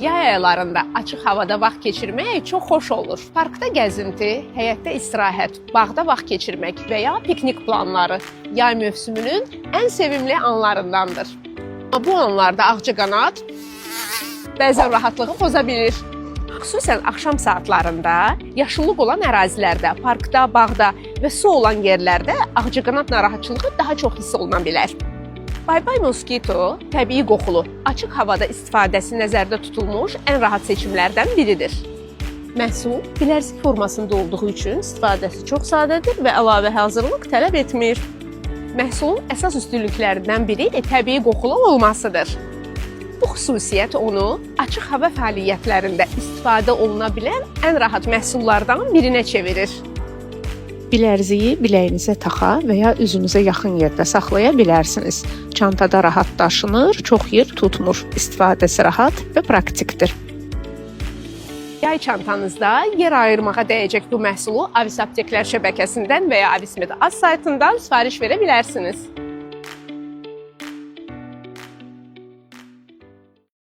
Yay aylarında açıq havada vaxt keçirmək çox xoş olur. Parkda gəzinti, həyətdə istirahət, bağda vaxt keçirmək və ya piknik planları yay mövsümünün ən sevimli anlarındandır. Amma bu anlarda ağcaqanad bəzən rahatlığı poza bilir. Xüsusən axşam saatlarında yaşıllıq olan ərazilərdə, parkda, bağda və su olan yerlərdə ağcaqanad narahatçılığı daha çox hiss oluna bilər. Bye Bye Mosquito təbii qoxulu, açıq havada istifadəsi nəzərdə tutulmuş ən rahat seçimlərdən biridir. Məhsul bilərzik formasında olduğu üçün istifadəsi çox sadədir və əlavə hazırlıq tələb etmir. Məhsulun əsas üstünlüklərindən biri də təbii qoxulu olmasıdır. Bu xüsusiyyət onu açıq hava fəaliyyətlərində istifadə oluna bilən ən rahat məhsullardan birinə çevirir. Bilərziyi biləyinizə taxa və ya üzünüzə yaxın yerdə saxlaya bilərsiniz. Çantada rahat daşınır, çox yer tutmur. İstifadəsi rahat və praktikdir. Yay çantanızda yer ayırmağa dəyəcək bu məhsulu Avis Apteklər şəbəkəsindən və ya Avismed Az saytından sifariş verə bilərsiniz.